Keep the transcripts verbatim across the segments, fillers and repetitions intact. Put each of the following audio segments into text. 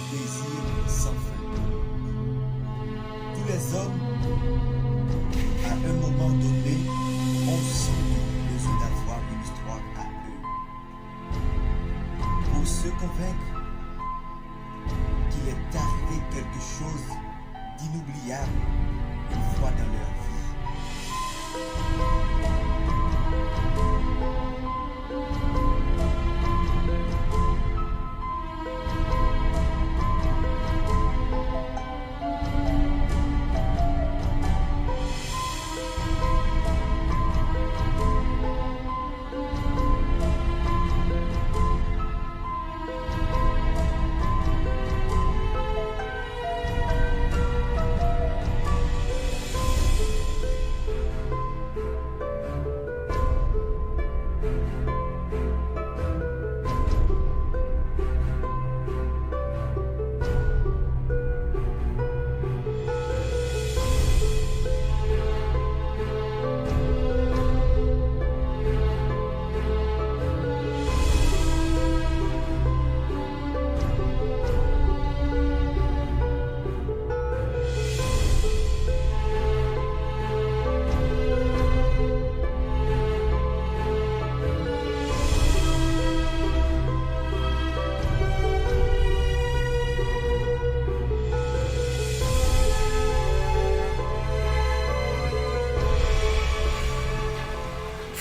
Désir sans fin. Tous les hommes, à un moment donné, ont sans doute besoin d'avoir une histoire à eux. Pour se convaincre qu'il est arrivé quelque chose d'inoubliable une fois dans leur vie.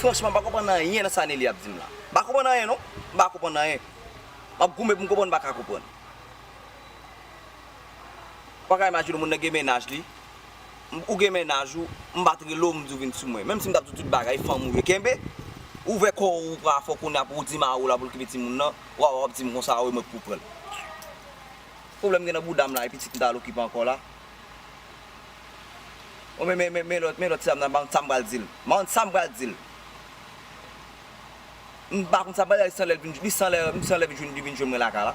Franchman, m pa konprann anyen nan sa Nelly ap di m la. M pa konprann anyen, non. M pa konprann anyen. M ap goumen pou m konprann, m pa ka konprann. Ou pa ka imajine moun nan gen mennaj li. Ou gen mennaj ou, m pa t rele w, m di w vin sou mwen. Menm si m t ap di w tout bagay, fanm ou ye, kenbe. Ouvè kò w, ou pran afè w kounye a pou w di mari w la pou l kenbe timoun nan. W a, w ap di m konsa, wi, mwen k pou pran l. Pwoblèm gen nan bouda m la, e pitit m t al okipe ankò la. O, men, men, men, men lòt, men lòt ti dam nan, m pa konn sa m pral di l. M pa konn sa m pral di l. M pa konn sa m pral di l, li sanlè l vin, li sanlè, li sanlè vin jwenn, li vin jwenn mwen lakay la.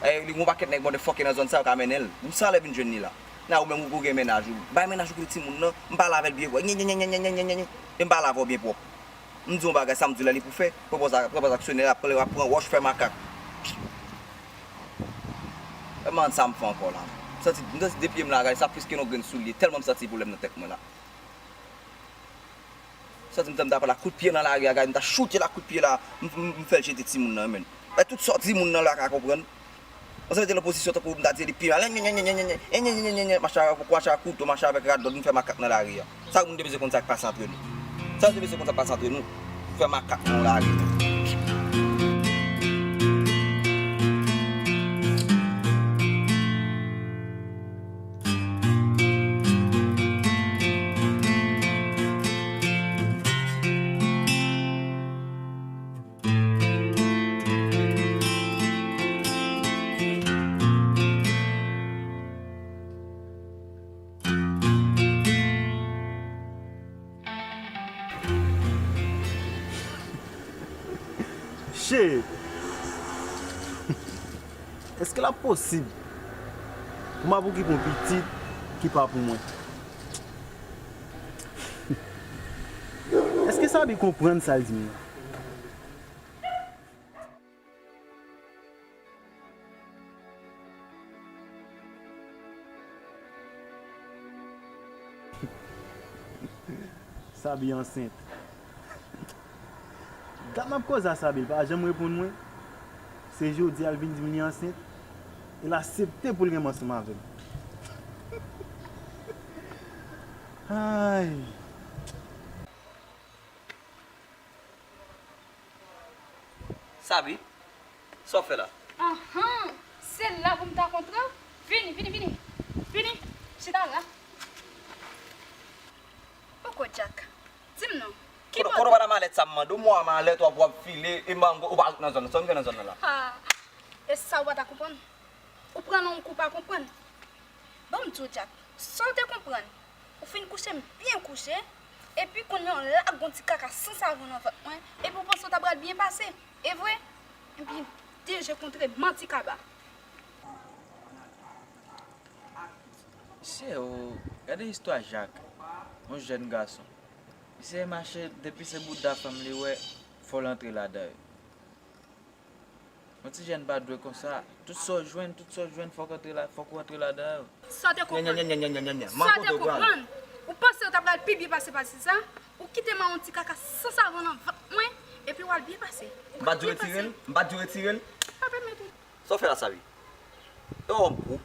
E, li gon pakèt nèg motherfucker nan zòn sa yo ka mennen l. Li sanlè vin jwenn li la. Nan ou menm ou gen mennaj ou. Bay mennaj ou kote timoun nan. M pale avè l byen pwòp. Nye, nye, nye. E m pale avè w byen pwòp. M di yon bagay, sa m di w la li pou fè. Pran pòz a, pran pòz aksyonè, ap pran, ap pran wòch fè makak. E m pa konn sa m fè ankò la. M santi, m santi de pye m la, gade, sa plis ke yon grenn soulye. Tèlman m santi pwoblèm nan tèt mwen la. M santi m ta pral ak kout pye nan lari a, gade, m ta choute l ak kout pye la, m, m, m fè l jete timoun nan, men. E tout sa w di moun nan la ka konprann. Mwen santi l an pozisyon tankou m ta di li pi mal. Enyenyenyenyenyenyen, enyenyenyenyenyen, mache avèk, mache ak kouto, mache avèk radòt, vin fè makak nan lari a. Sa moun te bezwen konn sa k pase antre nou. Sa yo te bezwen konn sa k pase antre nou. Fè makak nan lari. Shit! Èske l ap posib pou m ap okipe yon pitit ki pa pou mwen? Èske Sabi konprann sa l di m nan? Sabi ansent. Dat m ap koze a Sabi, l pa janm reponn mwen. Se jodi a l vin di m li ansent. E l aksepte pou l renmen ansanm avè m. Ay. Sabi, sa w ap fè la? Ahan! Se la pou m ta kontre w? Vini, vini, vini! Vini! Chita la! Poko Dyak, di m non, ki bò... Kote w pa nan malèt sa m mande w? Mwa malèt w ap, w ap file, e mango, ou pa ret nan zòn nan. Sa w vin fè nan zòn nan la? Ha! E sa w pa ta konprann? Ou pran nan yon kou pa konprann. Ban m di w, Dyak, sa w te konprann? Ou fin kouche m byen kouche, epi kounye a w lage yon ti kaka san savon nan vant mwen, epi w panse w ta pral byen pase, e vre? Ebyen, de je kontre manti kaba. Mesye o, gade istwa Jak, yon jèn gason. Misye mache, depi se bouda fanm li wè, fò l antre ladan yo. Yon ti jèn pa dwe konsa. Tout sa w jwenn, tout sa w jwenn, fòk antre la, fòk ou antre ladan yo. Sa w te konprann? Sa w te konprann? Ou panse w ta pral pi byen pase pase sa? Ou kite m a yon ti kaka san savan nan vant mwen, epi w al byen pase. M pa t dwe retire l? M pa t dwe retire l? Pa pèmèt ou. Sa w fè la, Savi? E w wè m gwo?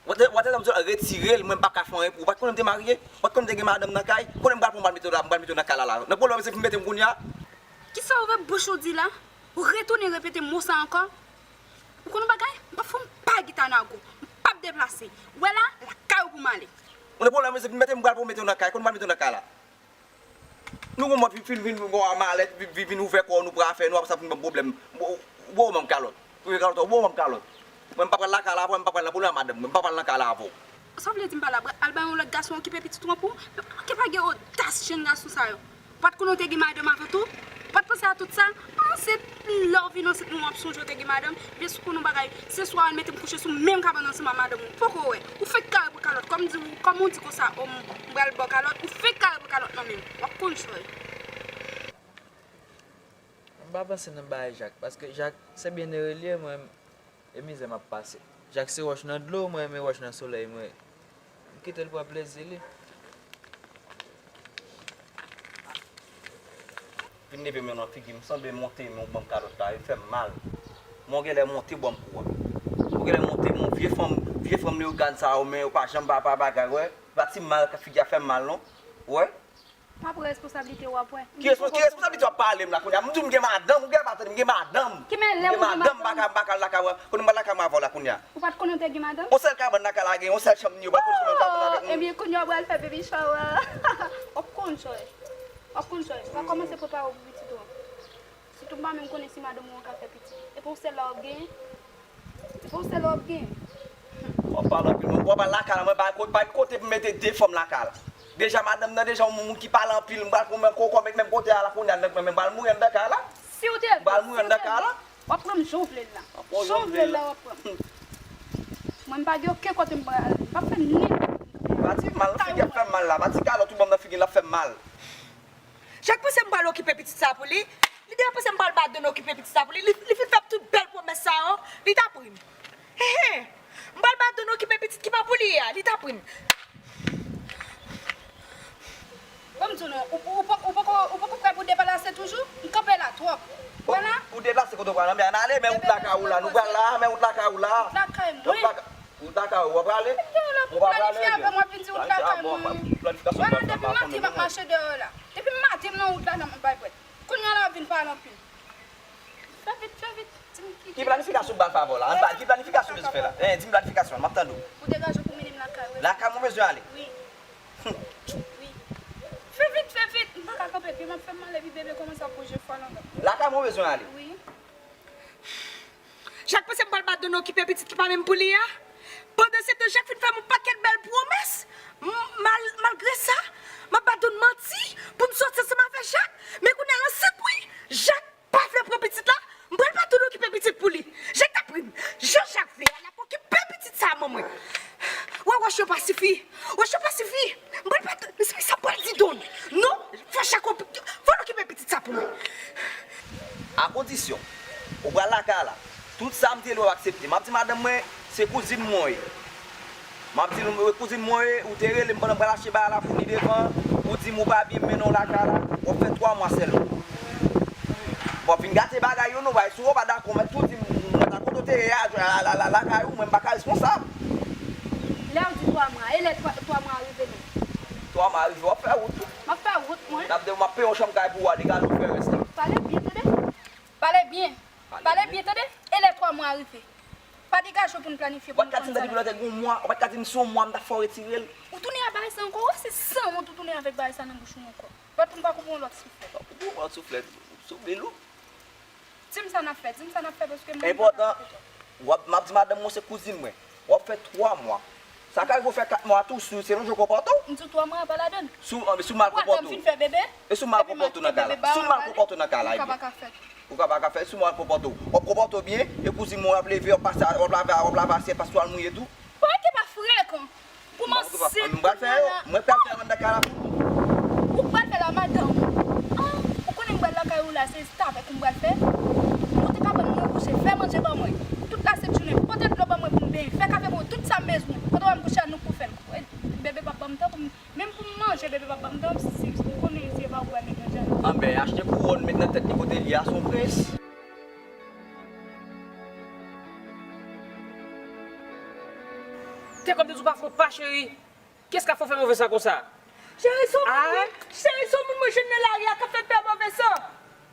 W a te, w a te di m retire l, mwen m p ap ka fè anyen pou ou. Ou pa t konnen m te marye? Ou pa t konnen m te gen madanm nan kay? Konnen m pral pran w, m pral mete w la, m pral mete w nan kay la la. Nan pwoblèm se pou mete m kounye a? Kisa ouvè bouch ou di la? Ou retounen repete mo sa ankò? Ou konn yon bagay? M ap fè yon pa gita nan gou. M p ap deplase. Ou wè la, lakay ou pou m ale. Ou nan pwoblèm se pou mete m pral pou mete w nan kay, konn m pral mete w nan kay la. Nou gon mòd vin vin vin gon malèt, vin vin ouvè kò nou pran afè nou, apre sa vin ban m pwoblèm. Ou ba w ban m kalòt. Ou gen kalòt ou ba w ban m kalòt. Mwen m pa pral lakay la avè w, mwen m pa pral nan pwoblèm a madanm mwen, m pa pral nan kay la avè w. Sa w vle di m pa la al bay yon lòt gason okipe pitit ou an pou ou? Men manke pa gen odas jèn gason sa yo. Ou pa t konnen w te gen madanm avè tou? Ou pa t panse a tout sa? Ansent, lè w vin ansent mwen w ap sonje w te gen madanm? Ebyen si w konnen yon bagay, se swa w al mete m kouche sou menm kabann ansanm ak madanm ou. Poko wè. Ou fenk kare pran kalòt. Kòm di w, kòm ou di konsa, o m pral ba w kalòt, ou fenk kare pran kalòt nan men m. W ap konn sa w ye. M pa panse nan bagay Jak, paske Jak se byenere l ye, mwen e mizè m ap pase. Jak se wòch nan dlo, mwen renmen wòch nan solèy, mwen. M kite l pran plezi li. Vin leve men w nan figi m, sanble monte men w ban m kalòt la, e fè m mal. Men w genlè monte ban m kou a. Ou genlè monte men w vye fanm, vye fanm Leyogàn sa yo, men yo pa janm pa pa bagay, wè. Pa ti mal, figi a fè m mal non. Ou wè? Pa pran responsablite w ap wè. Ki respons, ki responsablite w ap pale m la kounye a? M di w m gen madanm, ou genlè pa tande m gen madanm. Ki men lè ou gen madanm? M pa ka, m pa ka lakay ou. Konnen m pa lakay mwen avè w la kounye a. Ou pa t konnen w te gen madanm? Yon sèl kabann lakay la gen, yon sèl chanm ni, ou pa konn si menm kabann avèk moun. Ebyen kounye a w pral fè baby shower. W ap konn sa w ye. W ap konn sa w ye. W ap kòmanse prepare w pou pitit ou an. Sitou m pa menm konnen si madanm ou an ka fè pitit. Epi yon sèl la w ap genyen. Epi yon sèl la w ap genyen. W ap pale anpil, mwen, w ap al lakay la, mwen pa, pa gen kote pou m mete de fanm lakay la. Deja madanm nan deja yon moun ki pale anpil, m pral pran mwen koko menm kote a la kounye a, nèg mwen, men m pral mouri anndan kay la. Si w te, m pral mouri anndan kay la. W ap pran m jan w vle l la. Jan w vle l la w ap pran m. Mwen m pa gen okenn kote m pral ale. M p ap fè nenpòt. Pati mal, figi ap fè m mal la. Pati kalòt ou ban m nan figi l ap fè m mal. Jak panse m pral okipe pitit sa pou li. Li deja panse m pral ba Don okipe pitit sa pou li. Li, li fin fè m tout bèl pwomès sa yo. Li t ap ri m. Hen, hen. M pral ba Don okipe pitit ki pa pou li a. Li t ap ri m. Ban m di w non, ou, ou, ou poko, ou poko prè pou deplase toujou? M kanpe la twòp. Vwala. Ou deplase kote w pral la, men ann ale, men wout lakay ou la. Nou pral la, men wout lakay ou la. Wout lakay mwen. Wout lakay ou, w ap prale? Ou pa prale, ebyen. Planifye avè m, w ap vin di wout lakay mwen. Vwala, depi maten m ap mache deyò la. Depi maten m nan wout la, nan bay bwèt. Kounye a la w ap vin pale anpil. Fè vit, fè vit. Di m ki. Ki planifikasyon w pral fè avè w la? Ann pale, ki planifikasyon w bezwen fè la? Hein, di m planifikasyon an, m ap tande w. Ou degaje w pou mennen m lakay ou. Lakay mwen bezwen ale? Wi. Wi. Fè vit, fè vit. M pa ka kanpe pye m ap fè m mal epi bebe kòmanse ap bouje fò nan vant mwen. Lakay mwen bezwen ale? Wi. Jak panse m pral ba Don okipe pitit ki pa menm pou li a. Pandansetan Jak fin fè m yon pakèt bèl pwomès. M, mal, malgre sa, m ap ba Don manti pou m sòti ansanm avè Jak. Men kounye a l ansent wi. Jak pa vle pran pitit la. M pral ba Don okipe pitit pou li. Jak t ap ri m. Jan Jak vle a, l ap okipe pitit sa a ban mwen. Wè wòch yo pa sifi. Wòch yo pa sifi. M pral ba Don, men se sa m pral di Don. Non, fò Jak, fò l okipe pitit sa pou mwen. A kondisyon, ou pral lakay la, tout sa m te di w ap aksepte. M ap di madanm mwen, se kouzin mwen w ye. M ap di l, kouzin mwen w ye, ou te rele m pandan m pral achte bagay la pou li devan, ou di m ou pa byen, m mennen w lakay la, w ap fè twa mwa sèlman. Bon, fin gate bagay yo non, bay, si w pa dakò, mwen tou di m, mwen ta kote w te ye a, la, la, la, lakay ou, mwen m pa ka responsab. Lè w di twa mwa, e lè twa, twa mwa a rive menm? Twa mwa a rive, w ap fè wout ou. M ap fè wout mwen. N ap de, m ap peye yon chanm kay pou ou a, degaje w fè rès la. Pale byen, tande. Pale byen. Pale byen, tande. E lè twa mwa a rive? Pa degaje w pou n planifye, pou n konn sa n ap fè. Ou pa t ka di m sa depi lòt lè gen yon mwa, ou pa t ka di m se yon mwa m t ap fè w retire l. Ou tounen a bagay sa ankò, ou wè se sanwont ou tounen avèk bagay sa nan bouch ou ankò. Lòt moun pa koupe yon lòt souflèt. Pa koupe yon lòt souflèt, souflèt ou. Di m sa n ap fè, di m sa n ap fè paske mwen m pa ka kanpe twòp. Enpòtan, w ap, m ap di madanm mwen se kouzin mwen. W ap fè twa mwa. Sa ka rive w fè kat mwa tou, si w, selon jan w konpòte w. M di w twa mwa a pa ladann. Si w, si w mal konpòte w. Ou atann fin fè bebe. E si w mal konpòte w nan kay la? Si w mal konpòte w nan kay la, ebyen. Ou ka pa ka fè. Ou ka pa ka fè, si w mal konpòte w. W ap konpòte w byen, e kouzin mwen w ap leve, w ap pase, w ap lave, w ap lave asyèt, paske w al mouye tou. Bon, rete pa frekan. Pou m ansent, m pral fè yo. Mwen pral fè yo anndan kay la pou nou. Ou pral fè la, madanm? Ah, ou konnen m pral lakay ou la, se restavèk ou m pral fè? Ou te ka Ban m mwen kouche, fè manje ban mwen. Tout lasent jounen, pote dlo ban mwen pou m benyen, fè kafe pou mwen, tout sa m bezwen. Pandan w wè m kouche a, nou k pou fè l. Bebe p ap ban m tan pou m, menm pou m manje, bebe p ap ban m tan, si, si, ou konnen se pa ou pral met nan jan. Anben, achte kouwòn, met nan tèt li kote l ye a, se yon prens. Te kòm te di w pa fè yon pa, cheri. Kiyès k ap fè w fè move san konsa? Cheri, se yon moun mwen, cheri, se yon moun mwen jwenn nan lari a k ap fè m fè move san.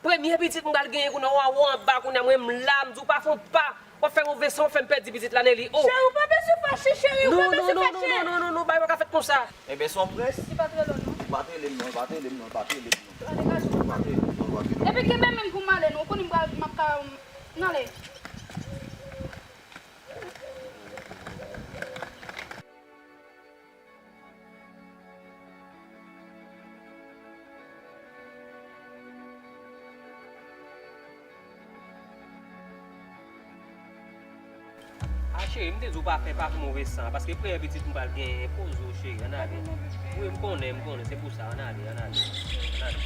Premye pitit m pral genyen kounye a, w a, w a anba kounye a, mwen m la, m di w pa fè yon pa, w ap fè move san, w fè m pèdi pitit la, Nelly, o. Cheri, ou pa bezwen fache, cheri, ou pa bezwen fache. Non, non, non, non, non, non, non, bagay pa ka fèt konsa. Enben, se yon prens. Li pa t rele w, non. Li pa t rele m, non, li pa t rele m, non, li pa t rele m, non. Li pa t rele m, non, li pa t rele m. Epi kenbe men m pou m ale, non, ou konnen m pral, m ap ka, m ale. A cheri, m te di w pa fè, pa fè move san, paske premye pitit m pral genyen, poze w cheri, ann ale. Wi, m konnen, m konnen, se pou sa, ann ale, ann ale, ann ale.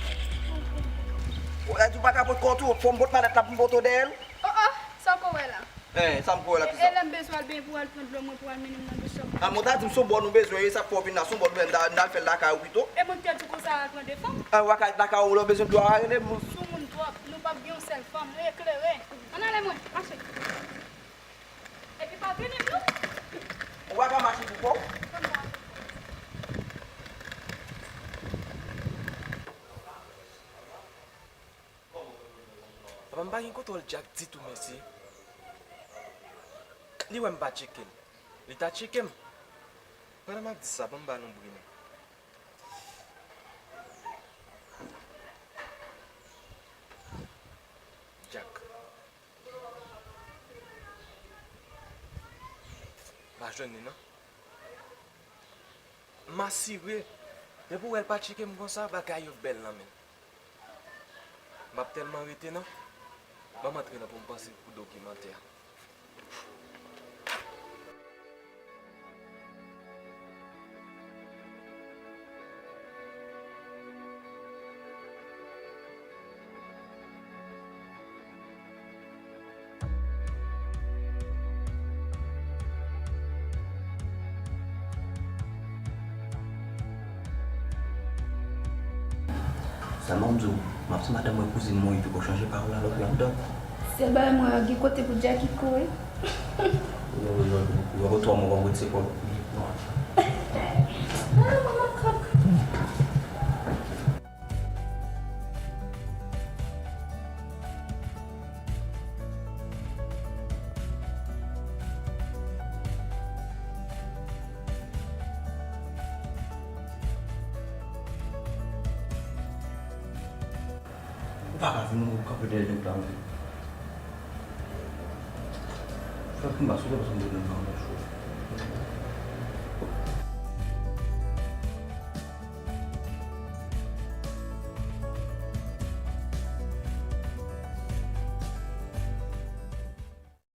Ou di w pa ka pot kò tou, fò m pot malèt la pou m pote w dèyè l? Oh, oh, sa w ko wè la? Eh, sa m ko wè la, ki sa? E lè m bezwen al benyen pou al pran dlo mwen pou al mennen m nan douch la. Ah, mwen ta di m se yon bò nou bezwen, e sa k fè w vin la, se yon bò nou bezwen, n ta, n ta al fè l lakay ou pito. E mwen ki te di w konsa al pran de fanm? Ah, lakay, lakay ou lè w bezwen dlo a rele m. Sou moun twòp, nou p ap gen yon sèl fanm, nou eklere. Ann ale mwen, mache. Epi pa vini m non. Ou pa ka mache pou kò w? Papa m pa gen kontwòl Jack ditou, mesye. Li wè m pa tcheke l. Li ta tcheke m. Pandan m ap di sa, ban m ba nou bri non. Jack. M pa jwenn li non. M asire, depi w wè l pa tcheke m konsa, bagay yo bèl nan men l. M ap tèlman rete non. Ban m antre nan pou m panse pou dokimantè a. Sèlman m di w, m ap di madanm mwen kouzin mwen epi w chanje pawòl a lòt ladan. Sèl bagay mwen gen kote pou Jacky kouri. Yo, yo, yo, yo, twa mwa w ap wete kò l. Ah, mwen makak. Ou pa ka vin ou kanpe dèyè nèg la, wi. Fè konba sou lè paske m te nan nan cho.